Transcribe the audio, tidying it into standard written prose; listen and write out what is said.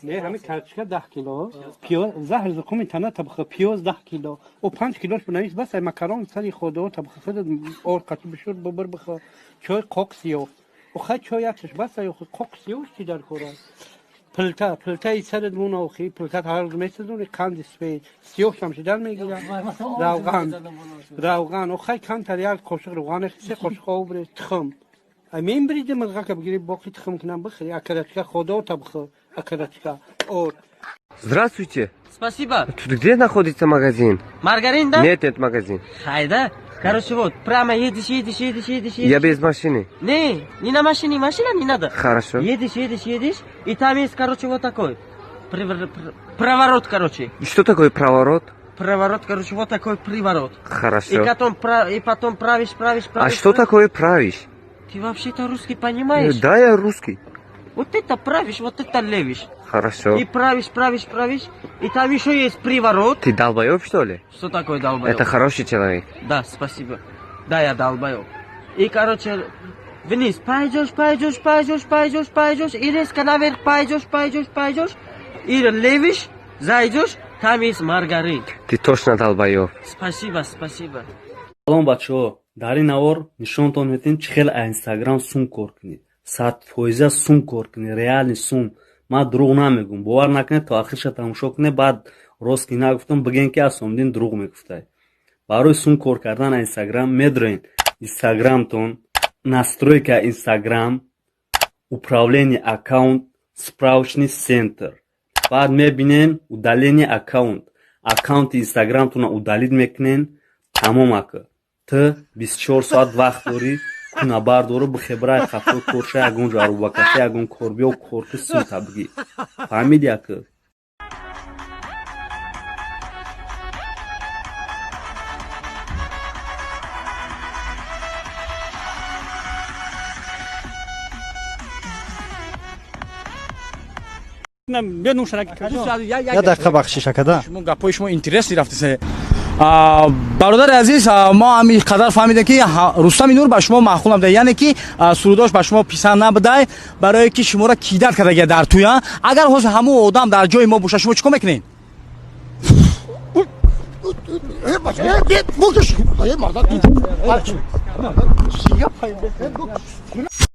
Не, ҳамин картошка 10 кило, пиёз заҳр зуқуми тана табха, пиёз 10 кило, о 5 килош бинавис, бас. Ай макарон сари ходо табха, худат ор қати бишур, бубир, бихо. Чой қоқ сиёҳ, охай чой якшаш бас, ай қоқ сиёҳш чи дар кора? Пилта, пилтаи сарат мона, охи пилтат ҳар рӯз месазони, қанди сфед сиёҳшам шидан мегирам. Равған, равған, охай камтар, як қошиқ равған, се қошиқ об рез. Тухм ай мембриди, мирғака бигири, боқи тухм кунам, бихӯри. Окорочка ходо табхо, окорочка орд. Здравствуйте. Спасибо. Тут где находится магазин? Маргарин, да? Нет, нет, магазин. Хайда. Короче, вот, прямо едешь, едешь, едешь, едешь, едешь. Я без машины. Не, не на машине, машина не надо. Хорошо. Едешь, едешь, едешь, и там есть, короче, вот такой. Проворот, короче. Что такое проворот? Проворот, короче, вот такой приворот. Хорошо. И потом правишь, правишь, А правишь. что такое правишь? Ты вообще-то русский понимаешь? Да, я русский. Вот это правишь, вот это левишь. Хорошо. И правишь, правишь, правишь. И там еще есть приворот. Ты долбоеб, что ли? Что такое долбоеб? Это хороший человек. Да, спасибо. Да, я долбоеб. И, короче, вниз пойдешь, пойдешь, пойдешь, пойдешь, пойдешь, и резко наверх пойдешь, пойдешь, пойдешь, и левишь, зайдешь, там есть маргарин. Ты точно долбоеб. Спасибо, спасибо. Салом, бачаҳо! Дар ин навор нишонтон медиҳем, чӣ хел а Инстаграм сум кор кунед, 100 фоиза сум кор кунед, реальный сум. Ман дурӯғ намегӯм, бовар накунед, то ахирша тамошо кунед, баъд рост ки нагуфтам, бигӯем, ки Асомиддин дурӯғ мегуфтай. Барои сум кор кардан а Инстаграм медроен Инстаграмтон, настройка Инстаграм, управление аккаунт, справочный центр, баъд мебинем удаление аккаунт. Аккаунти Инстаграмтонро удалить мекунен, тамом. Ака, ту 24 соат вақт дорӣ, куна бардору бихебрай хафо корша, ягон ҷо арӯбакаша, ягон корбиё корки, сумта бигӣ. Фаҳмиди, ака? Як дақиқа бахшиш, акада. Шумо гапҳои шумо интересный рафтисе, бародари азиз. Мо ҳами қадар фаҳмидем, ки Рустами Нур ба шумо маъқул набуда, яъне ки сурудош ба шумо писанд набудай, барое ки шуморо кидать кардагия дар туя. Агар ҳозир ҳамун одам дар ҷои мо боша, шумо чӣ кор мекунед?